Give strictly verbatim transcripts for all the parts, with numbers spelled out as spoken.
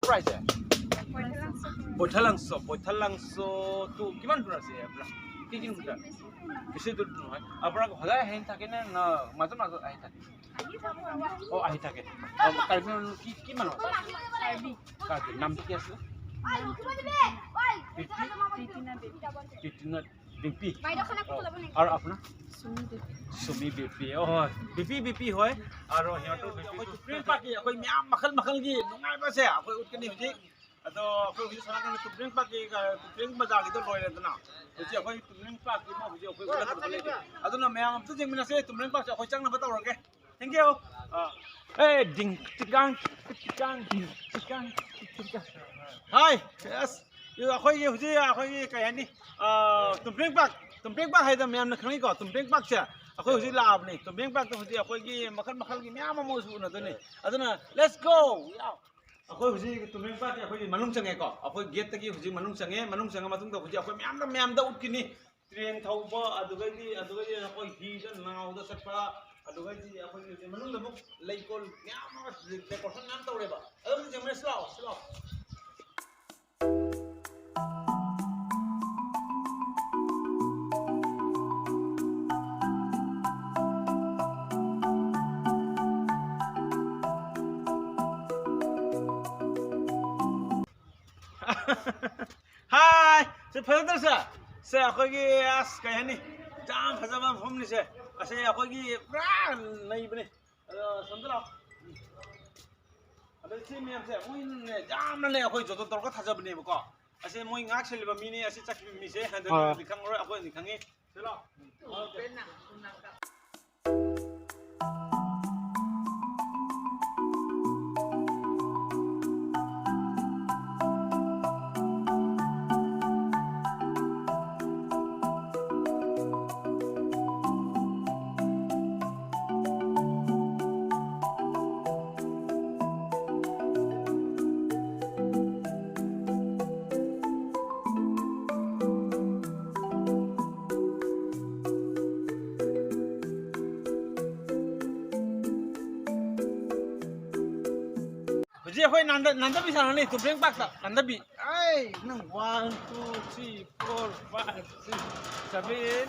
পৰা আহিছে? বৈঠালাংচ'। বৈঠালাংচটো কিমান দূৰ আছে ইয়াৰ পৰা? কি কিলোমিটাৰ? বেছি দূৰ নহয়। আপোনালোক সদায় আহি থাকে নে, না মাজে মাজে আহি থাকে? অ, আহি থাকে। অ, কাৰ্বি মানুহ কি, কি মানুহ আছে? কাৰ্বি। কাৰ্বি। নামটো কি আছিলে? প্ৰীতি? প্ৰীতি নে বিপি? অ, আৰু আপোনাৰ? চুমি বিপি। অ, হয়। বিপি, বিপি হয়। আৰু সিহঁতৰ বিপি ꯇꯨꯝꯕ꯭ꯔꯤꯡ ꯄꯥꯛꯀꯤ ꯑꯩꯈꯣꯏ ꯃꯌꯥꯝ ꯃꯈꯜ ꯃꯈꯜꯒꯤ ꯅꯨꯡꯉꯥꯏꯕꯁꯦ ꯑꯩꯈꯣꯏ ꯎꯠꯀꯅꯤ ꯍꯧꯖꯤꯛ꯫ ꯑꯗꯣ ꯑꯩꯈꯣꯏ ꯍꯧꯖꯤꯛ ꯁꯣꯝ ꯅꯥꯀꯟꯗ ꯇꯨꯝꯕ꯭ꯔꯤꯡ ꯄꯥꯛꯀꯤ, ꯑ, ꯇꯨꯝꯕ꯭ꯔꯤꯡ ꯕꯖꯥꯔꯒꯤꯗꯣ ꯂꯣꯏꯔꯦꯗꯅ꯫ ꯍꯧꯖꯤꯛ ꯑꯩꯈꯣꯏ ꯇꯨꯝꯕ꯭ꯔꯤꯡ ꯄꯥꯛꯀꯤ ꯑꯃ ꯍꯧꯖꯤꯛ ꯑꯩꯈꯣꯏ ꯎꯠꯂꯛꯀꯗꯕ ꯂꯩꯔꯤ꯫ ꯑꯗꯨꯅ ꯃꯌꯥꯝ ꯑꯝꯇ ꯌꯦꯡꯃꯤꯟꯅꯁꯦ꯫ ꯇꯨꯝꯕ꯭ꯔꯤꯡ ꯄꯥꯛꯁꯦ ꯑꯩꯈꯣꯏ ꯆꯪꯅꯕ ꯇꯧꯔꯒꯦ꯫ Thank you. ꯑ, ꯑꯦ, ꯗꯤꯡ ꯇꯤꯀꯥꯡ, ꯇꯤꯀꯥꯡ, ꯗꯤꯡ ꯇꯤꯀꯥꯡ, ꯇꯤꯀꯥꯡ꯫ ꯍꯥꯏ, ꯑꯁ, ꯑꯩꯈꯣꯏꯒꯤ ꯍꯧꯖꯤꯛ ꯑꯩꯈꯣꯏꯒꯤ ꯀꯩ ꯍꯥꯏꯅꯤ? ꯑ, ꯇꯨꯝꯕ꯭ꯔꯤꯡ ꯄꯥꯛ, ꯇꯨꯝꯕ꯭ꯔꯤꯡ ꯄꯥꯛ ꯍꯥꯏꯗꯅ ꯃꯌꯥꯝꯅ ꯈꯪꯅꯩꯀꯣ꯫ ꯇꯨꯝꯕ꯭ꯔꯤꯡ ꯄꯥꯛꯁꯦ ꯑꯩꯈꯣꯏ ꯍꯧꯖꯤꯛ ꯂꯥꯛꯑꯕꯅꯤ꯫ ꯇꯨꯝꯕ꯭ꯔꯤꯡ ꯄꯥꯛꯇ ꯍꯧꯖꯤꯛ ꯑꯩꯈꯣꯏꯒꯤ ꯃꯈꯜ ꯃꯈꯜꯒꯤ ꯃꯌꯥꯝ ꯑꯃꯁꯨ ꯎꯅꯗꯣꯏꯅꯤ꯫ ꯑꯗꯨꯅ let's go. ꯑꯩꯈꯣꯏ ꯍꯧꯖꯤꯛ ꯇꯨꯝꯕ꯭ꯔꯤꯡ ꯄꯥꯛꯀꯤ ꯑꯩꯈꯣꯏꯒꯤ ꯃꯅꯨꯡ ꯆꯪꯉꯦꯀꯣ꯫ ꯑꯩꯈꯣꯏ ꯒꯦꯠꯇꯒꯤ ꯍꯧꯖꯤꯛ ꯃꯅꯨꯡ ꯆꯪꯉꯦ꯫ ꯃꯅꯨꯡ ꯆꯪꯉ ꯃꯇꯨꯡꯗ ꯍꯧꯖꯤꯛ ꯑꯩꯈꯣꯏ ꯃꯌꯥꯝꯗ, ꯃꯌꯥꯝꯗ ꯎꯠꯈꯤꯅꯤ꯫ ꯇ꯭ꯔꯦꯟ ꯊꯧꯕ, ꯑꯗꯨꯗꯒꯤꯗꯤ, ꯑꯗꯨꯗꯒꯤꯗꯤ ꯑꯩꯈꯣꯏ ꯍꯤꯗ ꯅꯥꯎꯗ ꯆꯠꯄ, ꯑꯗꯨꯗꯒꯤꯗꯤ ꯑꯩꯈꯣꯏꯒꯤ ꯍꯧꯖꯤꯛ ꯃꯅꯨꯡꯗ ꯑꯃꯨꯛ ꯂꯩꯀꯣꯜ ꯃꯌꯥꯝ ꯑꯃ decoration ꯃꯌꯥꯝ ꯇꯧꯔꯦꯕ꯫ ꯑꯗꯨꯝ ꯌꯦꯡꯃꯤꯟꯅꯁꯤ ꯂꯥꯛꯑꯣ, ꯁꯤ ꯂꯥꯛꯑꯣ꯫ ꯍꯥꯏ! ꯁꯤ ꯐꯖꯗ꯭ꯔ ꯁꯦ? ꯁꯦ ꯑꯩꯈꯣꯏꯒꯤ, ꯑꯁ, ꯀꯩ ꯍꯥꯏꯅꯤ? ꯌꯥꯝ ꯐꯖꯕ ꯃꯐꯝꯅꯤ ꯁꯦ꯫ ꯑꯁꯤ ꯑꯩꯈꯣꯏꯒꯤ ꯄꯨꯔꯥ ꯅꯩꯕꯅꯤ꯫ ꯑꯗꯣ ꯁꯣꯝꯗ ꯂꯥꯛꯑꯣ꯫ ꯑꯗꯣ ꯁꯤ ꯃꯌꯥꯝꯁꯦ ꯃꯣꯏꯅꯅꯦ ꯌꯥꯝꯅꯅꯦ ꯑꯩꯈꯣꯏ ꯖꯣꯇꯣꯟ ꯇꯧꯔꯒ ꯊꯥꯖꯕꯅꯦꯕꯀꯣ꯫ ꯑꯁꯤ ꯃꯣꯏ ꯉꯥꯛ ꯁꯦꯜꯂꯤꯕ ꯃꯤꯅꯦ, ꯑꯁꯤ ꯆꯠꯈꯤꯕ ꯃꯤꯁꯦ꯫ ꯑꯗꯣ ꯑꯥ꯫ ꯅꯣꯏꯅꯗꯤ ꯈꯪꯉꯔꯣꯏ, ꯑꯩꯈꯣꯏꯅꯗꯤ ꯈꯪꯉꯤ꯫ ꯁꯤ ꯂꯥꯛꯑꯣ꯫ ꯑꯩꯈꯣꯏ ꯅꯥꯟꯗ-, ꯅꯥꯟꯗꯕꯤ ꯁꯥꯟꯅꯅꯤ, ꯇꯨꯝꯕ꯭ꯔꯦꯡ ꯄꯥꯛꯇ ꯅꯥꯟꯗꯕꯤ꯫ ꯑꯩ ꯅꯪ one, two, three, four, five, six, seven,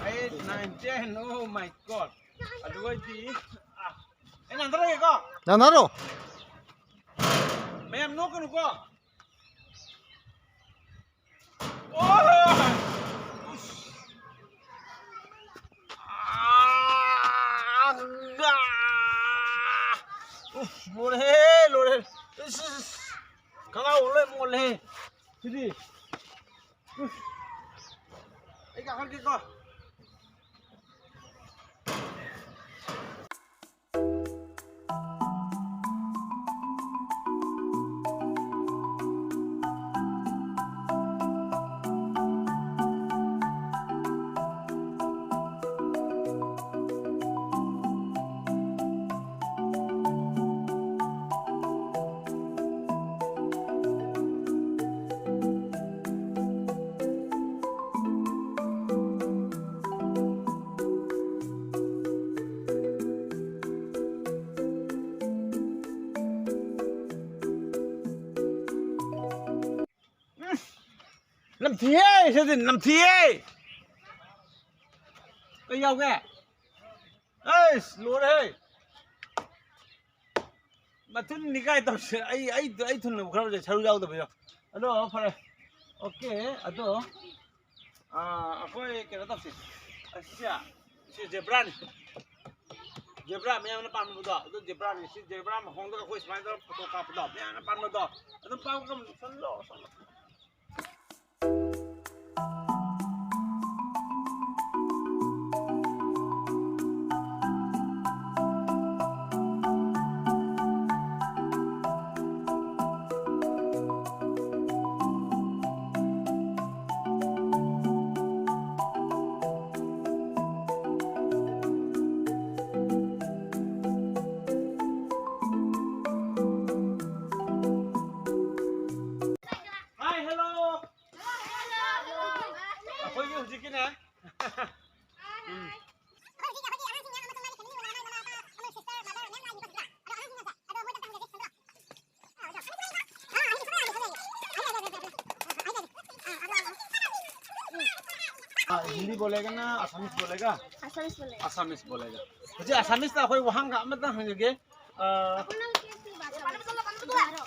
eight, nine, ten. Oh my God. ꯑꯗꯨ ꯑꯣꯏꯗꯤ, ꯑꯥ, ꯑꯩ ꯅꯥꯟꯊꯔꯒꯦꯀꯣ꯫ ꯅꯥꯟꯊꯔꯣ꯫ ꯃꯌꯥꯝ ꯅꯣꯛꯀꯅꯨꯀꯣ꯫ ꯑꯣ! ꯎꯁ! ꯑꯥ! ꯎꯁ, ꯂꯣꯏꯔꯦꯍꯦ, ꯂꯣꯏꯔꯦ꯫ ꯏꯁ, ꯏꯁ, ꯏꯁ꯫ ꯈꯅꯥꯎ ꯂꯣꯏ ꯃꯣꯠꯂꯦꯍꯦ꯫ ꯁꯤꯗꯤ꯫ ꯎꯁ꯫ ꯑꯩ ꯀꯥꯈꯠꯀꯦꯀꯣ꯫ ꯅꯝꯊꯤꯌꯦ, ꯁꯤꯗꯤ ꯅꯝꯊꯤꯌꯦ꯫ ꯀꯩ ꯌꯥꯎꯒꯦ? ꯑꯩꯁ, ꯂꯣꯏꯔꯦꯍꯦ꯫ ꯃꯊꯨꯟ ꯅꯤꯀꯥꯏ ꯇꯧꯁꯦ꯫ ꯑꯩ, ꯑꯩ, ꯑꯩ ꯊꯨꯟꯅꯕ ꯈꯔ ꯂꯩ, ꯁꯔꯨ ꯌꯥꯎꯗꯕ ꯌꯥꯎ-, ꯑꯗꯣ ꯐꯔꯦ꯫ ꯑꯣꯀꯦ, ꯑꯗꯣ, ꯑꯥ, ꯑꯩꯈꯣꯏ ꯀꯩꯅꯣ ꯇꯧꯁꯤ꯫ ꯑꯁꯤꯁꯦ, ꯁꯤ ꯖꯦꯕ꯭ꯔꯥꯅꯤ꯫ ꯖꯦꯕ꯭ꯔꯥ ꯃꯌꯥꯝꯅ ꯄꯥꯝꯅꯕꯗꯣ, ꯑꯗꯨ ꯖꯦꯕ꯭ꯔꯥꯅꯤ꯫ ꯁꯤ ꯖꯦꯕ꯭ꯔꯥ ꯃꯈꯣꯡꯗꯒ ꯑꯩꯈꯣꯏ ꯁꯨꯃꯥꯏꯅ ꯇꯧꯔꯒ ꯐꯣꯇꯣ ꯀꯥꯞꯄꯗꯣ, ꯃꯌꯥꯝꯅ ꯄꯥꯝꯅꯕꯗꯣ꯫ ꯑꯗꯨꯝ ꯄꯥꯎ ꯀꯝ-, ꯁꯣꯝꯗ ꯂꯥꯛꯑꯣ, ꯁꯣꯝꯗ꯫ हिंदी बोलेगा ना, असामीज बोलेगा? ꯑꯁꯥꯃꯤꯁ ꯕꯣꯂꯦ꯫ असामीज बोलेगा। ꯍꯧꯖꯤꯛ ꯑꯁꯥꯃꯤꯁꯇ ꯑꯩꯈꯣꯏ ꯋꯥꯍꯪ ꯑꯃꯇꯪ ꯍꯪꯖꯒꯦ꯫ ꯑ, ꯑꯄꯨꯅꯥ ꯀꯦ ꯁꯤ ꯚꯥꯁꯥ?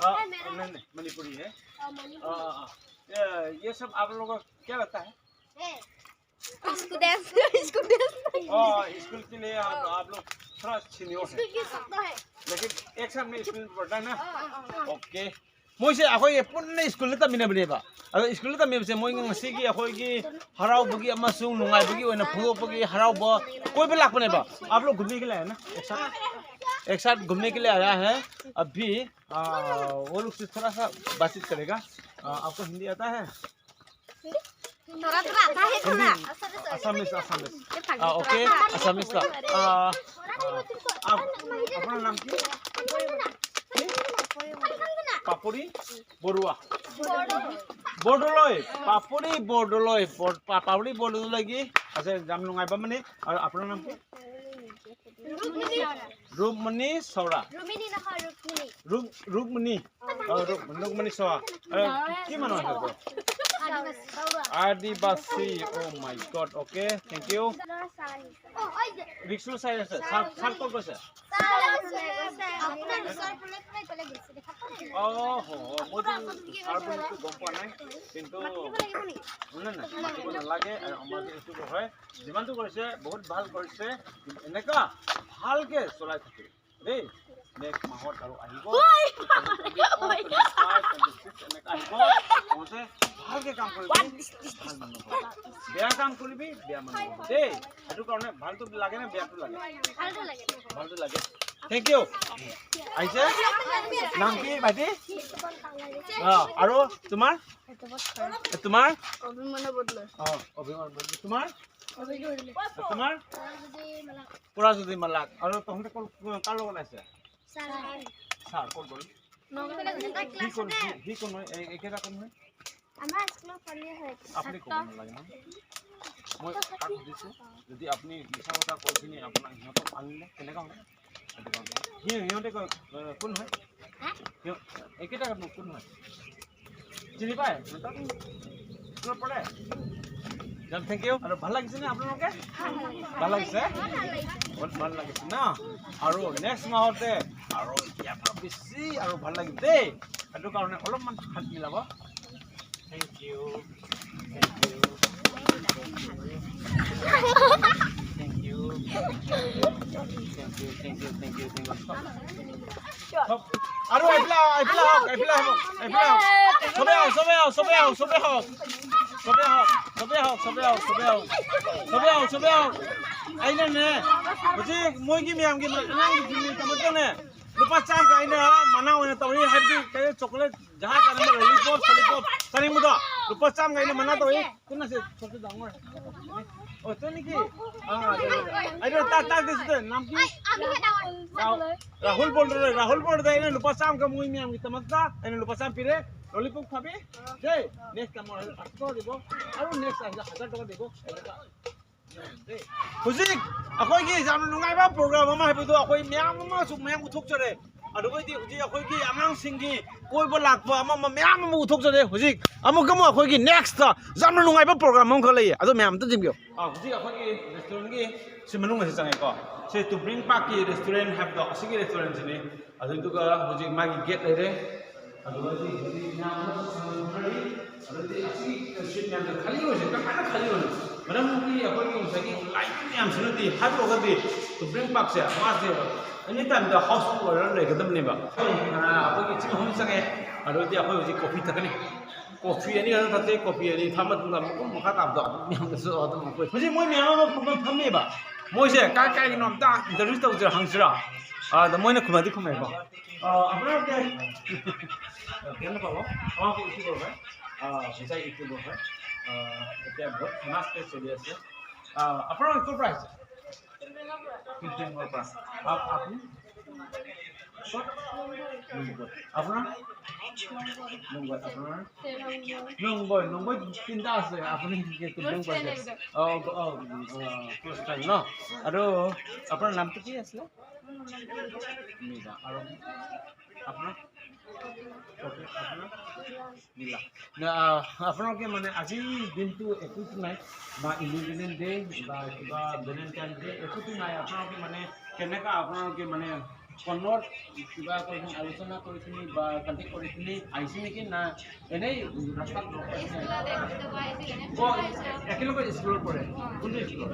ꯑ, नहीं, नहीं, मणिपुरी है। ꯑ, ꯃꯅꯤꯄꯨꯔꯤ꯫ हाँ, हाँ, हाँ। ये, ये सब आप लोगों को क्या लगता है? School dense, school dense. हाँ, स्कूल के लिए आप, आप लोग थोड़ा सीनियर है, ꯏꯁ꯭ꯀꯨꯜꯒꯤ ꯁꯛꯇ ꯍꯥꯏ꯫ लेकिन एक साथ में स्कूल में पढ़ता है ना? ꯑ, ꯑ, ꯑ꯫ ओके। ꯃꯣꯏꯁꯦ ꯑꯩꯈꯣꯏ ꯄꯨꯟꯅ ꯁ꯭ꯀꯨꯜꯗ ꯇꯝꯃꯤꯟꯅꯕꯅꯦꯕ꯫ ꯑꯗꯣ ꯁ꯭ꯀꯨꯜꯗ ꯇꯝꯃꯤꯕꯁꯦ ꯃꯣꯏ ꯉꯁꯤꯒꯤ ꯑꯩꯈꯣꯏꯒꯤ ꯍꯔꯥꯎꯕꯒꯤ ꯑꯃꯁꯨꯡ ꯅꯨꯡꯉꯥꯏꯕꯒꯤ ꯑꯣꯏꯅ ꯐꯣꯡꯗꯣꯛꯄꯒꯤ ꯍꯔꯥꯎꯕ ꯀꯣꯏꯕ ꯂꯥꯛꯄꯅꯦꯕ꯫ आप लोग घूमने के लिए आया ना? एक साथ, एक साथ घूमने के लिए आया है। अभी, आ, वो लोग से थोड़ा सा बातचीत करेगा। आ, आपको हिंदी आता है? थोड़ा थोड़ा आता है थोड़ा। Assamese, Assamese. ये फंकी आ, ओके, थोड़ा थोड़ा। असामीज का। आ, आ, आप, अपना नाम की? पापड़ी बरुआ। বৰদলৈ, পাপৰি বৰদলৈ, বৰ-, পা-, পাপৰি বৰদলৈ কি আছে? যাম নুঙাইবা মানে। আৰু আপোনাৰ নাম কি? ৰুক্মণি চৰা। ৰুমিনী নহয়, ৰুক্মিণী। ৰুক-, ৰুক্মণি। অ, ৰুক-, ৰুক্মণি চৰা। এ, কি মানুহ আছে এইটো? আদিবাসী। Oh' my God. Okay, thank you. ৰিক্সুল চাই আছে। ছাৰ, ছাৰ ক'ত গৈছে? অ' হ, মইতো ছাৰ বুলিতো গম পোৱা নাই, কিন্তু নাই, নাই, মাতিব নালাগে। আৰু আমাৰ যে এইটো হয়, যিমানটো কৰিছে বহুত ভাল কৰিছে, কিন্তু এনেকুৱা ভালকে চলাই থাকে দেই। নেক্সট মাহত আৰু আহিব। এনেকে আহিব, কওঁতে ভালকে কাম কৰিবি, ভাল মানুহ হ'ব। বেয়া কাম কৰিবি, বেয়া মানুহ হ'ব দেই। সেইটো কাৰণে ভালটো লাগে নে বেয়াটো লাগে? ভালটো লাগে। ভালটো লাগে। Thank you. আহিছে? নাম কি ভাইটি? অ, আৰু তোমাৰ? তোমাৰ? অভিমন্য বৰদলৈ। অ, অভিমান বৰদলৈ। তোমাৰ? তোমাৰ? পৰাজুতি মালাক। আৰু তহঁতে ক'ৰ, কাৰ লগত আছে? ছাৰ, ক'ত গ'ল? সি কোন, সি, সি কোন হয়? এই, এইকেইটা কোন হয়? আমাৰ স্কুলৰ পোৱালি হয়। আপুনি ক'ব নালাগে ন? মই তাক সুধিছোঁ, যদি আপুনি মিছা কথা কৈ পিনি আপোনাক সিহঁতক আনিলে কেনেকুৱা হ'ব? সেইটো কাৰণে। সি, সিহঁতে ক-, কোন হয়? সিহঁত, এইকেইটা কোন হয়? চিনি পায় সিহঁতক? স্কুলত পঢ়ে? যাম, থেংক ইউ। আৰু ভাল লাগিছে নে আপোনালোকে? ভাল লাগিছে? বহুত ভাল লাগিছে ন? আৰু নেক্সট মাহতে আৰু ইয়াৰ পৰা বেছি আৰু ভাল লাগিম দেই। সেইটো কাৰণে অলপমান হাত মিলাব। Thank you. Thank you. Thank you. Thank you, thank you, thank you, thank you. আৰু এইফালে আহক, এইফালে আহক, এইফালে আহক, এইফালে আহক। চবে আহক, চবে আহক, চবে আহক, চবে আহক। চবে আহক, চবে আহক, চবে আহক, ꯆꯠꯂꯣ꯫ ꯆꯠꯂꯣ, ꯆꯠꯂꯣ꯫ ꯑꯩꯅꯅꯦ, ꯍꯧꯖꯤꯛ ꯃꯣꯏꯒꯤ ꯃꯌꯥꯝꯒꯤ ꯑꯉꯥꯡꯒꯤ ꯐꯤꯂꯝꯒꯤꯗꯃꯛꯇꯅꯦ, ꯂꯨꯄꯥ ꯆꯥꯝꯃꯒ ꯑꯩꯅ ꯃꯅꯥ ꯑꯣꯏꯅ ꯇꯧꯔꯤ ꯍꯥꯏꯕꯗꯤ ꯀꯩ ꯆꯣꯀ꯭ꯂꯦꯠ ꯖꯍꯥꯖ ꯑꯃ ꯂꯣꯂꯤꯄꯣꯞ, ꯁꯣꯂꯤꯄꯣꯞ ꯆꯥꯅꯤꯡꯕꯗꯣ ꯂꯨꯄꯥ ꯆꯥꯝꯃꯒ ꯑꯩꯅ ꯃꯅꯥ ꯇꯧꯔꯤ꯫ ꯀꯟꯅꯁꯦ ꯁꯣꯛꯁꯦ ꯗꯥꯎ ꯑꯣꯏ꯫ ꯑꯣ, ꯆꯠꯅꯤꯀꯤ꯫ ꯑꯥ, ꯑꯗꯣ ꯇꯥꯛ ꯇꯥꯛꯇꯦ ꯁꯤꯗ ꯅꯥꯝꯄꯤ꯫ ꯔꯥꯍꯨꯜ ꯕꯣꯜꯗꯔ, ꯔꯥꯍꯨꯜ ꯕꯣꯜꯗꯔ ꯑꯩꯅ ꯂꯨꯄꯥ ꯆꯥꯝꯃꯒ ꯃꯣꯏ ꯃꯌꯥꯝꯒꯤꯗꯃꯛꯇ ꯑꯩꯅ ꯂꯨꯄꯥ ꯆꯥꯝꯃ ꯄꯤꯔꯦ꯫ ꯂꯣꯂꯤꯄꯣꯞ ꯊꯥꯕꯤ꯫ ꯖꯦ, ꯅꯦꯛꯁ ꯇꯥꯏꯝ ꯑꯃꯨꯛ ꯑꯁ ꯇꯧꯔꯤꯕꯣ꯫ ꯑꯔꯨ ꯅꯦꯛꯁ ꯇꯥꯏꯝꯗ ꯍꯖꯔ ꯇꯧꯔꯗꯤꯕꯣ꯫ ꯍꯧꯖꯤꯛ ꯑꯩꯈꯣꯏꯒꯤ ꯌꯥꯝꯅ ꯅꯨꯡꯉꯥꯏꯕ ꯄ꯭ꯔꯣꯒ꯭ꯔꯥꯝ ꯑꯃ ꯍꯥꯏꯕꯗꯣ ꯑꯩꯈꯣꯏ ꯃꯌꯥꯝ ꯑꯃꯁꯨ ꯃꯌꯥꯝ ꯎꯠꯊꯣꯛꯆꯔꯦ꯫ ꯑꯗꯨꯒꯩꯗꯤ ꯍꯧꯖꯤꯛ ꯑꯩꯈꯣꯏꯒꯤ ꯑꯉꯥꯡꯁꯤꯡꯒꯤ ꯀꯣꯏꯕ ꯂꯥꯛꯄ ꯑꯃ ꯑꯃ ꯃꯌꯥꯝ ꯑꯃ ꯎꯠꯊꯣꯛꯆꯔꯦ꯫ ꯍꯧꯖꯤꯛ ꯑꯃꯨꯛ ꯑꯃꯨꯛ ꯑꯩꯈꯣꯏꯒꯤ ꯅꯦꯛꯁꯇ ꯌꯥꯝꯅ ꯅꯨꯡꯉꯥꯏꯕ ꯄ꯭ꯔꯣꯒ꯭ꯔꯥꯝ ꯑꯃꯈꯛ ꯂꯩꯌꯦ꯫ ꯑꯗꯣ ꯃꯌꯥꯝ ꯑꯝꯇ ꯌꯦꯡꯕꯤꯌꯨ꯫ ꯑꯥ, ꯍꯧꯖꯤꯛ ꯑꯩꯈꯣꯏꯒꯤ ꯔꯦꯁꯇꯨꯔꯦꯟꯒꯤ ꯁꯤ ꯃꯅꯨꯡ ꯑꯁꯤ ꯆꯪꯉꯦꯀꯣ꯫ ꯁꯤ ꯇꯨꯕ꯭ꯔꯤꯡ ꯄꯥꯔꯛꯀꯤ ꯔꯦꯁꯇꯨꯔꯦꯟ ꯍꯥꯏꯕꯗꯣ ꯑꯁꯤꯒꯤ ꯔꯦꯁꯇꯨꯔꯦꯟꯁꯤꯅꯤ꯫ ꯑꯗꯨꯗꯨꯒ ꯍꯧꯖꯤꯛ ꯃꯥꯒꯤ ꯒꯦꯠ ꯂꯩꯔꯦ꯫ ꯑꯗꯨꯒ ꯍꯧꯖꯤꯛ ꯍꯧꯖꯤꯛ ꯃꯌꯥꯝ ꯑꯃ ꯈꯜꯂꯤ꯫ ꯑꯗꯨꯗꯤ ꯑꯁꯤꯒꯤ ꯁꯤꯠ ꯃꯌꯥꯝꯁꯦ ꯈꯜꯂꯤ ꯑꯣꯏꯁꯦ ꯀꯃꯥꯏꯅ ꯈꯜꯂꯤ ꯑꯣꯏꯅꯣ? ꯃꯔꯝꯗꯤ ꯑꯩꯈꯣꯏꯒꯤ ꯉꯁꯥꯏꯒꯤ ꯂꯥꯏꯠ ꯃꯌꯥꯝꯁꯤꯅꯗꯤ ꯍꯥꯏꯔꯨꯔꯒꯗꯤ ꯇꯨꯕ꯭ꯔꯤꯡ ꯄꯥꯔꯛꯁꯦ ꯃꯥꯁꯦ ꯑꯦꯅꯤ ꯇꯥꯏꯝꯗ ꯍꯥꯎꯁꯐꯨꯜ ꯑꯣꯏꯔꯒ ꯂꯩꯒꯗꯕꯅꯦꯕ꯫ ꯑꯩꯈꯣꯏ ꯏꯆꯤꯟ ꯑꯍꯨꯝ ꯆꯪꯉꯦ꯫ ꯑꯗꯨꯗꯤ ꯑꯩꯈꯣꯏ ꯍꯧꯖꯤꯛ ꯀꯣꯐꯤ ꯊꯛꯀꯅꯤ꯫ ꯀꯣꯐꯤ ꯑꯅꯤ ꯈꯛꯇ ꯊꯛꯆꯩ꯫ ꯀꯣꯐꯤ ꯑꯅꯤ ꯊꯛꯑ ꯃꯇꯨꯡꯗ ꯃꯐꯝ ꯃꯈꯥ ꯇꯥꯕꯗꯣ ꯑꯗꯨꯝ ꯃꯌꯥꯝꯗꯁꯨ ꯑꯗꯨꯝ ꯑꯩꯈꯣꯏ ꯍꯧꯖꯤꯛ ꯃꯣꯏ ꯃꯌꯥꯝ ꯑꯃ ꯐꯝꯐꯝ ꯐꯝꯃꯦꯕ꯫ ꯃꯣꯏꯁꯦ ꯀꯥꯏ ꯀꯥꯏꯒꯤꯅꯣ ꯑꯝꯇ ꯏꯟꯇꯔꯚ꯭ꯌꯨ ꯇꯧꯁꯤꯔꯥ, ꯍꯪꯁꯤꯔꯥ? ꯑꯗ ꯃꯣꯏꯅ ꯈꯨꯝꯃꯗꯤ ꯈꯨꯝꯃꯦꯀꯣ꯫ ꯑ, আপোনাৰ এতিয়া কেনেকুৱা পাব? আমাক ইউটিউবৰ হয়। অ, সঁচাই ইউটিউবৰ হয়। অ, এতিয়া বহুত ফেমাছ পেজ চলি আছে। অ, আপোনালোক ক'ৰ পৰা আহিছে? শিলচৰৰ পৰা। আপ-, আপুনি? ক'ত? লুংগৈ। আপোনাৰ? লুংগৈ। আপোনাৰ? লুংগৈ। লুংগৈ তিনিটা আছে। আপুনি কি, কি, লুংগৈ আছে? অ, অ, অ, ক্ল'জ ফ্ৰেণ্ড ন? আৰু আপোনাৰ নামটো কি আছিলে? মীৰা। আৰু আপোনাৰ? নীলা। না, আপোনালোকে মানে আজিৰ দিনটো একোতো নাই, বা ইণ্ডিপেণ্ডেন্স ডে বা কিবা ভেলেণ্টাইন ডে একোতো নাই, আপোনালোকে মানে কেনেকা আপোনালোকে মানে ফোনত কিবা কৰি আলোচনা কৰি পিনি বা কণ্টেক্ট কৰি পিনি আহিছে নেকি, না এনেই ৰাস্তাত লগ পাইছে? অ, একেলগে স্কুলত পঢ়ে। কোনটো school?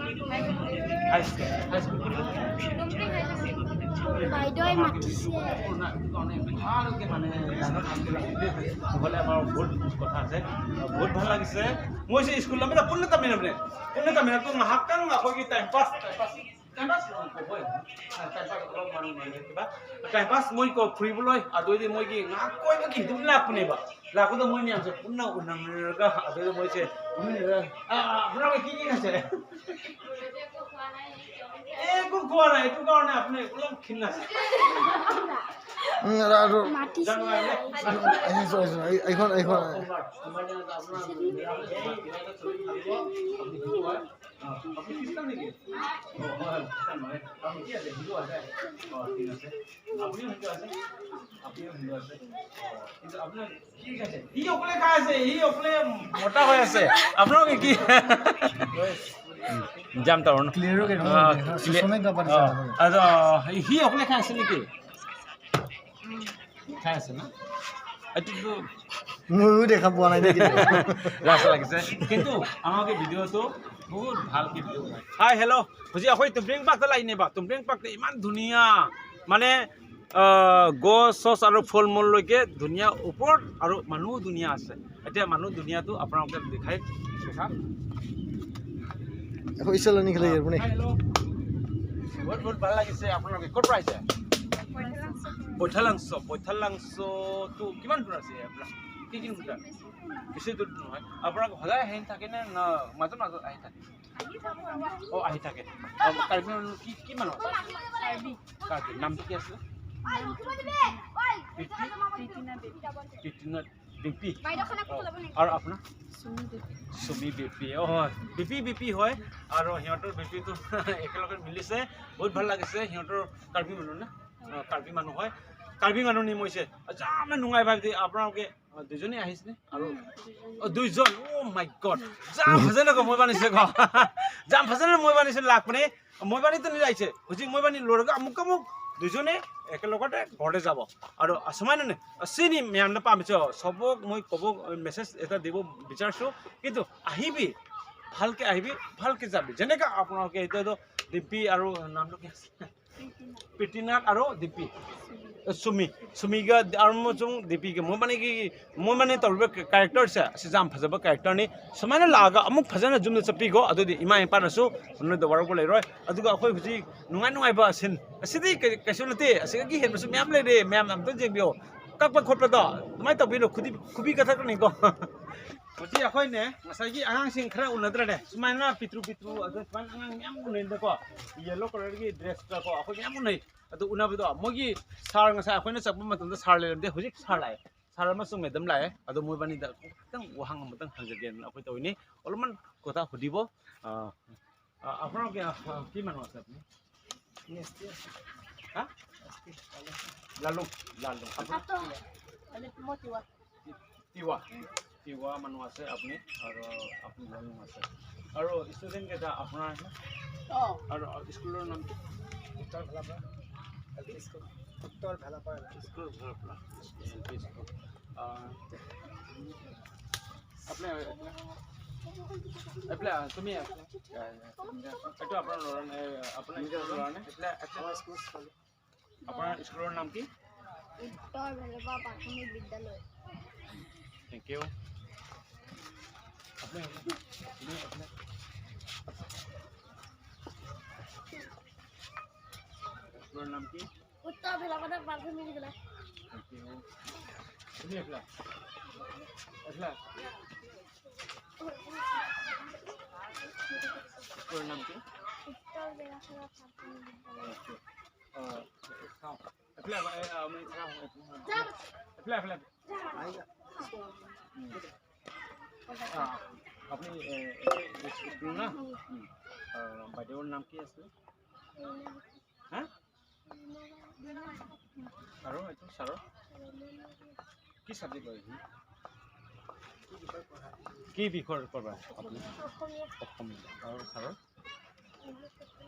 High school. High school. বাইদেৱে মাতিছে। ভালকে মানে গানৰ কামটো ৰাখিলে হ'লে আমাৰ বহুত কথা আছে। বহুত ভাল লাগিছে। মই যে স্কুল নামে পুণ্য তামিল নামে, পুণ্য তামিল তো হাকাং আকৌ কি টাইম পাছ, টাইম পাছ। টাইম পাছ মই ক ফুৰিবলৈ আদৰি মই কি না কৈ কি দুখ লাভ কোনে বা? লাখো তো মই নিয়াম আছে, পুণ্য উন্নয়নকা আদৰি মই যে আপোনালোকে কি কি খাইছে? একো খোৱা নাই, এইটো কাৰণে আপুনি অলপ ক্ষীণ আছে। উম, আৰু, আৰু মাতিছে। জানো, আহিছো, আহিছো। এই, এইখন, এইখন। সোমবাৰ, সোমবাৰ দিনা আপোনাৰ আপুনি খ্ৰীষ্টান নেকি? অ, হয়, হয়, খ্ৰীষ্টান নহয়। আপুনি কি আছে? হিন্দু আছে? অ, ঠিক আছে। আপুনিও হিন্দু আছে? আপুনিও হিন্দু আছে? অ, কিন্তু আপোনাৰ কি খাইছে? সি অকলে খাই আছে, সি অকলে মোটা হৈ আছে। আপোনালোকে কি? যাম তাৰ ক্লিয়াৰ হৈ গ'ল। অ, ক্লিয়াৰ। চশমা এটা পাৰি অ, চাব। আচ্ছা, সি অকলে খাই আছে নেকি? খাই আছে না? এইটোতো ময়ো দেখা পোৱা নাই দেই কেতিয়াও। লাজ লাগিছে। কিন্তু আমাকে ভিডিঅ'টো বহুত ভালকে ভিডিঅ' বনায়। Hi, hello'. Hojik akhoi tumpreng pak talai ne ba, tumpreng pak te iman ধুনীয়া, মানে, আহ, গছ চছ আৰু ফল মূল লৈকে ধুনীয়া ওপৰত আৰু মানুহ ধুনীয়া আছে। এতিয়া মানুহ ধুনীয়াটো আপোনালোকে দেখাই দেখা। Ako isa lang ni Kalay Airport eh. Hi, hello'. বহুত, বহুত ভাল লাগিছে। আপোনালোকে ক'ৰ পৰা আহিছে? বৈঠালাংচ'। বৈঠালাংচটো কিমান দূৰ আছে ইয়াৰ পৰা? কি কিলোমিটাৰ? বেছি দূৰ নহয়। আপোনালোকে সদায় আহি থাকে নে, না মাজে মাজে আহি থাকে? অ, আহি থাকে। অ, কাৰ্বি মানুহ কি, কি মানুহ আছে? কাৰ্বি। নামটো কি আছিলে? প্ৰীতি? প্ৰীতিনা বেপী। অ, আৰু আপোনাৰ? চুমি বেপী। চুমি বেপী। অ, হয়। বেপী, বেপী হয়। আৰু সিহঁতৰ বেপীটো একেলগে মিলিছে। বহুত ভাল লাগিছে। সিহঁতৰ কাৰ্বি মানুহ না? অ, কাৰ্বি মানুহ হয়। ꯀꯥꯔꯕꯤ ꯉꯥꯅꯨꯅꯤ ꯃꯣꯏꯁꯦ꯫ ꯌꯥꯝꯅ ꯅꯨꯡꯉꯥꯏꯕ ꯍꯥꯏꯕꯗꯤ আপোনালোকে, ꯑ, দুজনেই আহিছেনে? আৰু, অ, দুইজন। Oh my God! ꯌꯥꯝ ꯐꯖꯅꯀꯣ ꯃꯣꯏꯕꯥꯅꯤꯁꯦꯀꯣ꯫ ꯌꯥꯝ ꯐꯖꯅ ꯃꯣꯏꯕꯥꯅꯤꯁꯦ ꯂꯥꯛꯄꯅꯦ꯫ ꯃꯣꯏꯕꯥꯅꯤꯇꯅꯤ ꯂꯥꯛꯏꯁꯦ꯫ ꯍꯧꯖꯤꯛ ꯃꯣꯏꯕꯥꯅꯤ ꯂꯣꯏꯔꯒ ꯑꯃꯨꯛꯀ ꯑꯃꯨꯛ দুইজনে একেলগতে ঘৰতে যাব। আৰু, ꯑ, ꯁꯨꯃꯥꯏꯅꯅꯦ, ꯑ, ꯁꯤꯅꯤ ꯃꯌꯥꯝꯅ ꯄꯥꯝꯃꯤꯁꯦ꯫ ꯁꯕক ꯃꯣꯏ ꯀꯕꯣꯛ, ꯑ, message এটা দিব বিচাৰিছোঁ। কিন্তু আহিবি, ভালকে আহিবি, ভালকে যাবি। যেনেকে আপোনালোকে এতিয়া তো ডিম্পী আৰু নামটো কি আছিল? প্ৰীতিনাথ আৰু দীপী। ꯁꯨꯃꯤ, ꯁꯨꯃꯤꯒ ꯑꯔꯨꯟ ꯑꯃꯁꯨꯡ ꯗꯤꯄꯤꯒ ꯃꯣꯏꯕꯥꯅꯤꯒꯤ, ꯃꯣꯏꯕꯥꯅꯤ ꯇꯧꯔꯤꯕ characterꯁꯦ, ꯑꯁꯤ ꯌꯥꯝ ꯐꯖꯕ characterꯅꯤ꯫ ꯁꯨꯃꯥꯏꯅ ꯂꯥꯛꯑꯒ ꯑꯃꯨꯛ ꯐꯖꯅ ꯌꯨꯝꯗ ꯆꯠꯄꯤꯀꯣ, ꯑꯗꯨꯗꯤ ꯏꯃꯥ ꯏꯄꯥꯅꯁꯨ ꯅꯣꯏꯗ ꯋꯥꯔꯧꯕ ꯂꯩꯔꯣꯏ꯫ ꯑꯗꯨꯒ ꯑꯩꯈꯣꯏ ꯍꯧꯖꯤꯛ ꯅꯨꯡꯉꯥꯏ ꯅꯨꯡꯉꯥꯏꯕ scene, ꯑꯁꯤꯗꯤ ꯀꯩ-, ꯀꯩꯁꯨ ꯅꯠꯇꯦ, ꯑꯁꯤꯗꯒꯤ ꯍꯦꯟꯕꯁꯨ ꯃꯌꯥꯝ ꯂꯩꯔꯦ, ꯃꯌꯥꯝꯅ ꯑꯝꯇ ꯌꯦꯡꯕꯤꯌꯣ꯫ ꯀꯛꯄ ꯈꯣꯠꯄꯗꯣ ꯑꯗꯨꯃꯥꯏꯅ ꯇꯧꯕꯤꯅꯨ, ꯈꯨꯗꯤ-, ꯈꯨꯕꯤ ꯀꯛꯊꯠꯀꯅꯤꯀꯣ꯫ ꯍꯧꯖꯤꯛ ꯑꯩꯈꯣꯏꯅꯦ, ꯉꯁꯥꯏꯒꯤ ꯑꯉꯥꯡꯁꯤꯡ ꯈꯔ ꯎꯅꯗ꯭ꯔꯅꯦ? ꯁꯨꯃꯥꯏꯅ ꯄꯤꯇ꯭ꯔꯨ ꯄꯤꯇ꯭ꯔꯨ, ꯑꯗꯨ ꯁꯨꯃꯥꯏꯅ ꯑꯉꯥꯡ ꯃꯌꯥꯝ ꯎꯅꯩꯗꯀꯣ, yellow colourꯒꯤ dressꯇꯀꯣ, ꯑꯩꯈꯣꯏ ꯃꯌꯥꯝ ꯎꯅꯩ꯫ ꯑꯗꯨ ꯎꯅꯕꯗꯣ, ꯃꯣꯏꯒꯤ sir, ꯉꯁꯥꯏ ꯑꯩꯈꯣꯏꯅ ꯆꯠꯄ ꯃꯇꯝꯗ sir ꯂꯩꯔꯝꯗꯦ, ꯍꯧꯖꯤꯛ sir ꯂꯥꯛꯑꯦ꯫ Sir ꯑꯃꯁꯨꯡ madam ꯂꯥꯛꯑꯦ꯫ ꯑꯗꯣ ꯃꯣꯏꯕꯥꯅꯤꯗ ꯈꯤꯇꯪ ꯋꯥꯍꯪ ꯑꯃꯇꯪ ꯍꯪꯖꯒꯦꯅ ꯑꯩꯈꯣꯏ ꯇꯧꯔꯤꯅꯤ꯫ অলপমান কথা সুধিব। ꯑ, ꯑ, আপোনাৰ কি, আ, কি মানুহ আছে আপুনি? এছ টি আছে। হা? এছ টি, লালুং। লালুং, লালুং। আপোনাৰ? তাতো, মানে, মই তিৱা। তি-, তিৱা। তিৱা মানুহ আছে আপুনি, আৰু আপুনি লালুং আছে। আৰু student কেইটা আপোনাৰ আছে? অ। আৰু, আৰু স্কুলৰ নাম কি? উত্তৰ ভেলাপাৰা এল পি স্কুল। উত্তৰ ভেলাপাৰা এল পি স্কুল। উত্তৰ ভেলাপাৰা এল পি স্কুল। আ, আপুনি, আপুনি, আপুনি, তুমি, আপুনি, এইটো আপোনাৰ ল'ৰা নে? আপোনাৰ নিজৰ ল'ৰা নে? এইফালে, এইফালে। আমাৰ স্কুল ছোৱালী। আপোনাৰ স্কুলৰ নাম কি? উত্তৰ ভেলাপাৰা প্ৰাথমিক বিদ্যালয়। Thank you। আপুনি, আপুনি, আপুনি। স্কুলৰ নাম কি? উত্তৰ ভেলাপাৰা প্ৰাথমিক বিদ্যালয়। Thank you। তুমি এইফালে। এইফালে। স্কুলৰ নাম কি? উত্তৰ ভেলাপাৰা প্ৰাথমিক বিদ্যালয়। Thank you। আহ, চাওঁ। এইফালে, এ, আ, আমি চাওঁ, এইফালে। এইফালে, এইফালে। উম। আ, আপুনি, এ, এ, স্কুল না? উম। আ, বাইদেউৰ নাম কি আছিলে? হা? ছাৰৰ, এইটো ছাৰৰ। কি ছাবজেক্ট লয় সি? কি বিষয়ৰ ওপৰত আপুনি? অসমীয়া। আৰু ছাৰৰ?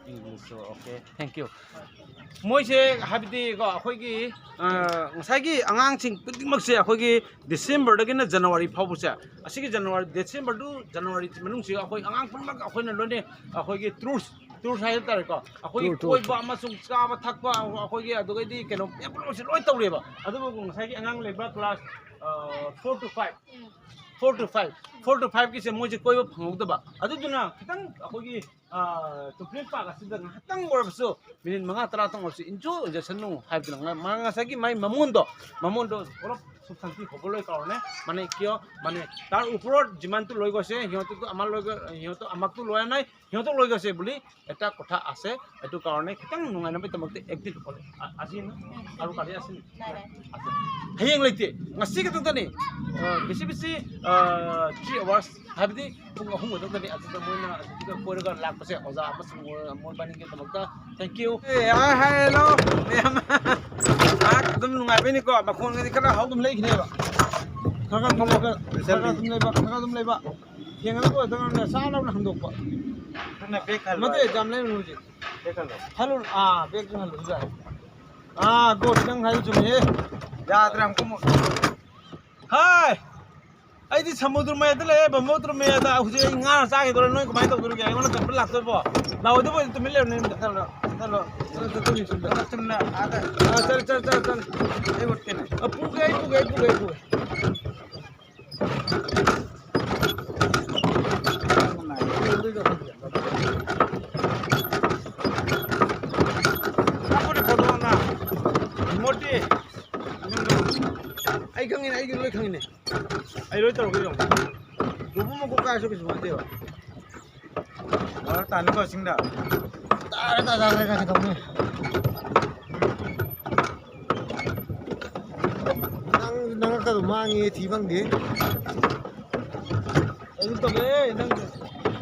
ꯏꯪꯂꯤছৰ, okay, thank you꯫ ꯃꯣꯏꯁꯦ ꯍꯥꯏꯕꯗꯤ ꯀꯣ, ꯑꯩꯈꯣꯏꯒꯤ, ꯑ, ꯉꯁꯥꯏꯒꯤ ꯑꯉꯥꯡꯁꯤꯡ ꯈꯨꯗꯤꯡꯃꯛꯁꯦ ꯑꯩꯈꯣꯏꯒꯤ ꯗꯤꯁꯦꯝꯕꯔꯗꯒꯤꯅ ꯖꯅꯋꯥꯔꯤ ꯐꯥꯎꯕꯁꯦ, ꯑꯁꯤꯒꯤ ꯖꯅꯋꯥꯔꯤ, ꯗꯤꯁꯦꯝꯕꯔ ꯇꯨ ꯖꯅꯋꯥꯔꯤ ꯃꯅꯨꯡꯁꯤꯗ ꯑꯩꯈꯣꯏ ꯑꯉꯥꯡ ꯄꯨꯝꯅꯃꯛ ꯑꯩꯈꯣꯏꯅ ꯂꯣꯏꯅ ꯑꯩꯈꯣꯏꯒꯤ ꯇꯨꯔꯁ, ꯇꯨꯔꯁ ꯍꯥꯏꯕ ꯇꯥꯔꯦꯀꯣ, ꯑꯩꯈꯣꯏꯒꯤ ꯇꯨꯔ, ꯇꯨꯔ, ꯀꯣꯏꯕ ꯇꯨꯔ꯫ ꯑꯃꯁꯨꯡ ꯆꯥꯕ ꯊꯛꯄ, ꯑꯩꯈꯣꯏꯒꯤ ꯑꯗꯨꯗꯩꯗꯤ ꯀꯩꯅꯣ ꯃꯌꯥꯝ ꯄꯨꯝꯅꯃꯛꯁꯦ ꯂꯣꯏ ꯇꯧꯔꯦꯕ꯫ ꯑꯗꯨꯕꯨ ꯉꯁꯥꯏꯒꯤ ꯑꯉꯥꯡ ꯂꯩꯕ ꯀ꯭ꯂꯥꯁ, ꯑ, four to five, four to five, four to ꯐꯥꯏꯚꯀꯤꯁꯦ ꯃꯣꯏꯁꯦ ꯀꯣꯏꯕ ꯐꯪꯍꯧꯗꯕ꯫ ꯑꯗꯨꯗꯨꯅ ꯈꯤꯇꯪ ꯑꯩꯈꯣꯏꯒꯤ, ꯑ, ꯇꯨꯐ꯭ꯔꯦꯟ ꯄꯥꯔꯛ ꯑꯁꯤꯗ ꯉꯥꯏꯍꯥꯛꯇꯪ ꯑꯣꯏꯔꯕꯁꯨ, ꯃꯤꯅꯤꯠ ꯃꯉꯥ ꯇꯔꯥꯇꯪ ꯑꯣꯏꯔꯕꯁꯨ ꯏꯟꯖꯣꯏ ꯑꯣꯏꯖꯁꯅꯨ ꯍꯥꯏꯕꯗꯨꯅ ꯉ-, ꯃꯥ ꯉꯁꯥꯏꯒꯤ ꯃꯥꯏ ꯃꯃꯣꯟꯗꯣ, ꯃꯃꯣꯟꯗꯣ ꯄꯨꯂꯞ ꯁꯨꯞ ꯁꯟꯇꯤ ꯍꯧꯕ ꯂꯣꯏ ꯀꯥꯎꯔꯅꯦ, মানে কিয়, মানে তাৰ ওপৰত যিমানটো লৈ গৈছে, সিহঁতেতো আমাৰ লৈ গৈ-, সিহঁতৰ আমাকতো লোৱা নাই, সিহঁতক লৈ গৈছে বুলি এটা কথা আছে। এইটো কাৰণে খতম নোহোৱা নাপায় তোমাক একদিন অকলে। আ-, আজি ন? আৰু কালি আছে নেকি? নাই, নাই। আছে। ꯍꯌꯦꯡ ꯂꯩꯇꯦ, ꯉꯁꯤ ꯈꯛꯇꯅꯤ꯫ ꯑ, ꯕꯤꯁꯤ ꯕꯤꯁꯤ, ꯑ, three hours, ꯍꯥꯏꯕꯗꯤ ꯄꯨꯡ ꯑꯍꯨꯝ ꯈꯛꯇꯅꯤ꯫ ꯑꯗꯨꯗ ꯃꯣꯏꯅ ꯑꯗꯨꯗ ꯀꯣꯏꯔꯒ ꯂꯥꯛꯄꯁꯦ ꯑꯣꯖꯥ ꯑꯃꯁꯨꯡ ꯃꯣꯏ, ꯃꯣꯏꯕꯥꯅꯤꯒꯤꯗꯃꯛꯇ thank you꯫ ꯑꯦ, ꯍꯥꯏ, ꯍꯥꯏ, ꯍꯦꯜꯂꯣ ꯃꯌꯥꯝ꯫ ꯉꯥꯏꯍꯥꯛ ꯑꯗꯨꯝ ꯅꯨꯡꯉꯥꯏꯕꯩꯅꯤꯀꯣ, ꯃꯈꯣꯟꯒꯗꯤ ꯈꯔ ꯍꯧ ꯑꯗꯨꯝ ꯂꯩꯈꯤꯅꯦꯕ꯫ ꯈꯔ ꯈꯔ ꯑꯗꯨꯝ ꯂꯩꯕ, ꯈꯔ ꯈꯔ ꯑꯗꯨꯝ ꯂꯩꯕ, ꯈꯔ ꯈꯔ ꯑꯗꯨꯝ ꯂꯩꯕ꯫ ꯊꯦꯡꯉꯒ ꯂꯣꯏꯔꯗꯧꯅꯦ, ꯆꯥ ꯂꯥꯎꯅ ꯍꯟꯗꯣꯛꯄ꯫ ꯅꯪꯅ ꯕꯦꯛ ꯍꯜꯂꯣ ꯅꯠꯇꯦ, ꯍꯥꯏꯌꯣ꯫ ꯌꯥꯝ ꯂꯩꯔꯨꯅꯨ ꯍꯧꯖꯤꯛ꯫ ꯕꯦꯛ ꯍꯜꯂꯣ꯫ ꯍꯜꯂꯨ, ꯑꯥ, ꯕꯦꯛꯇꯨ ꯍꯜꯂꯨ, ꯌꯥꯔꯦ꯫ ꯑꯥ, ꯒꯣ, ꯅꯪ ꯍꯥꯏꯗꯣ ꯆꯨꯝꯃꯦꯍꯦ꯫ ꯌꯥꯗ꯭ꯔꯦ, ꯑꯃꯨꯛꯀ ꯑꯃꯨꯛ꯫ ꯍꯥꯏ! ꯑꯩꯗꯤ ꯁꯃꯨꯗ꯭ꯔ ꯃꯌꯥꯏꯗ ꯂꯩꯌꯦ, ꯕ꯭ꯔꯍ꯭ꯃꯄꯨꯇ꯭ꯔ ꯃꯌꯥꯏꯗ꯫ ꯍꯧꯖꯤꯛ ꯑꯩ ꯉꯥ ꯆꯥꯈꯤꯗꯣꯔꯦ, ꯅꯣꯏ ꯀꯃꯥꯏꯅ ꯇꯧꯗꯣꯔꯤꯒꯦ? ꯑꯩꯉꯣꯟꯗ ꯀꯞꯄ ꯂꯥꯛꯇꯣꯏꯕꯣ? ꯂꯥꯛꯑꯣꯏꯗꯕ ꯑꯣꯏꯗꯤ ꯇꯨꯃꯤꯟ ꯂꯩꯔꯝꯅꯦ꯫ ꯆꯠꯂꯣ, ꯆꯠꯂꯣ꯫ ꯆꯠꯂꯣ, ꯆꯠꯂꯣ, ꯆꯨꯝꯅ ꯑꯥꯗ꯫ ꯑꯥ, ꯆꯠꯂꯦ, ꯆꯠꯂꯦ, ꯆꯠꯂꯦ, ꯆꯠꯂꯦ꯫ ꯑꯩ ꯎꯠꯀꯦꯅꯦ꯫ ꯑꯥ, ꯄꯨꯒꯦ, ꯑꯩ ꯄꯨꯒꯦ, ꯑꯩ ꯄꯨꯒꯦ, ꯑꯩ ꯄꯨꯒꯦ꯫ ꯑꯩ ꯈꯪꯉꯤꯅꯦ, ꯑꯩꯒꯤ ꯂꯣꯏ ꯈꯪꯉꯤꯅꯦ꯫ ꯑꯩ ꯂꯣꯏ ꯇꯧꯔꯛꯀꯦ ꯌꯦꯡꯉꯣ꯫ ꯂꯨꯍꯣꯡꯕ ꯃꯀꯣꯛ ꯀꯥꯏꯔꯁꯨ ꯀꯩꯁꯨ ꯅꯠꯇꯦꯕ꯫ ꯑꯣꯔꯗꯔ ꯇꯥꯅꯤꯀꯣ ꯆꯤꯡꯗ꯫ ꯇꯥꯔꯦ, ꯇꯥꯔꯦ, ꯇꯥꯔꯦ, ꯇꯥꯔꯦ, ꯀꯩꯗꯧꯅꯤ? ꯅꯪ, ꯅꯪ ꯀꯩꯅꯣ ꯃꯥꯡꯉꯦ, ꯊꯤ ꯐꯪꯗꯦ꯫ ꯑꯩ ꯇꯧꯔꯦ, ꯅꯪ,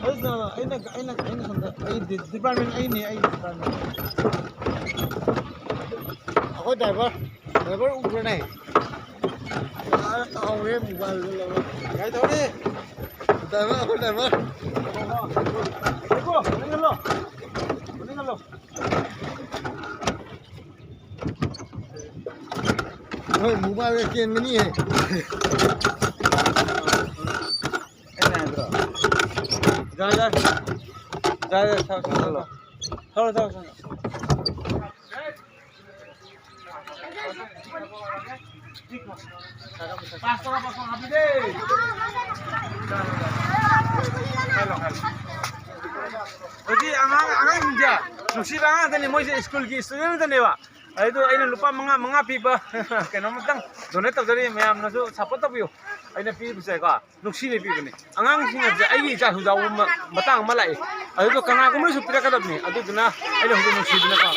ꯑꯩ, ꯑꯩꯅ, ꯑꯩꯅ, ꯑꯩꯅ ꯁꯣꯝꯗ, ꯑꯩ ꯗꯤ-, department ꯑꯩꯅꯦ, ꯑꯩ department꯫ ꯑꯩꯈꯣꯏ ꯗ꯭ꯔꯥꯏꯚꯔ, ꯗ꯭ꯔꯥꯏꯚꯔ ꯎꯕ꯭ꯔꯅꯦ? ꯑꯥ, ꯇꯥꯍꯧꯔꯦ, ꯃꯣꯕꯥꯏꯜꯗ ꯂꯧꯔ꯫ ꯀꯥꯏ ꯇꯧꯔꯤ? ꯗ꯭ꯔꯥꯏꯚꯔ, ꯑꯩꯈꯣꯏ ꯗ꯭ꯔꯥꯏꯚꯔ꯫ ꯂꯦꯞꯄꯣ, ꯃꯅꯤꯡ ꯍꯜꯂꯣ꯫ ꯃꯅꯤꯡ ꯍꯜꯂꯣ꯫ ꯍꯣꯏ, ꯃꯣꯕꯥꯏꯜꯒ ꯀꯦꯟꯒꯅꯤꯍꯦ꯫ ꯑꯩꯅ ꯍꯥꯏꯗ꯭ꯔꯣ? ꯌꯥꯔꯦ, ꯌꯥꯔꯦ꯫ ꯌꯥꯔꯦ, ꯌꯥꯔꯦ, ꯊꯥꯎ, ꯊꯥꯎ, ꯊꯥꯎ꯫ ꯊꯥꯎ, ꯊꯥꯎ, ꯊꯥꯎ꯫ ꯍꯧꯖꯤꯛ ꯑꯉꯥꯡ, ꯑꯉꯥꯡꯁꯤꯡꯁꯦ ꯅꯨꯡꯁꯤꯕ ꯑꯉꯥꯡ ꯉꯥꯛꯇꯅꯤ, ꯃꯣꯏꯁꯦ ꯁ꯭ꯀꯨꯜꯒꯤ ꯁ꯭ꯇꯨꯗꯦꯟ ꯉꯥꯛꯇꯅꯦꯕ꯫ ꯑꯗꯨ ꯑꯩꯅ ꯂꯨꯄꯥ ꯃꯉꯥ, ꯃꯉꯥ ꯄꯤꯕ ꯀꯩꯅꯣꯝꯇꯪ ꯗꯣꯅꯦꯠ ꯇꯧꯖꯔꯤ, ꯃꯌꯥꯝꯅꯁꯨ ꯁꯞꯄꯣꯔꯠ ꯇꯧꯕꯤꯌꯨ꯫ ꯑꯩꯅ ꯄꯤꯕꯁꯦꯀꯣ, ꯅꯨꯡꯁꯤꯅ ꯄꯤꯕꯅꯤ꯫ ꯑꯉꯥꯡꯁꯤꯡ ꯑꯁꯦ ꯑꯩꯒꯤ ꯏꯆꯥꯁꯨ ꯌꯥꯎꯕ ꯃ-, ꯃꯇꯥꯡ ꯑꯃ ꯂꯥꯛꯏ꯫ ꯑꯗꯨꯗꯣ ꯀꯅꯥꯒꯨꯝꯕꯅꯁꯨ ꯄꯤꯔꯛꯀꯗꯕꯅꯤ꯫ ꯑꯗꯨꯗꯨꯅ ꯑꯩꯅ ꯍꯧꯖꯤꯛ ꯅꯨꯡꯁꯤꯗꯅꯀꯣ,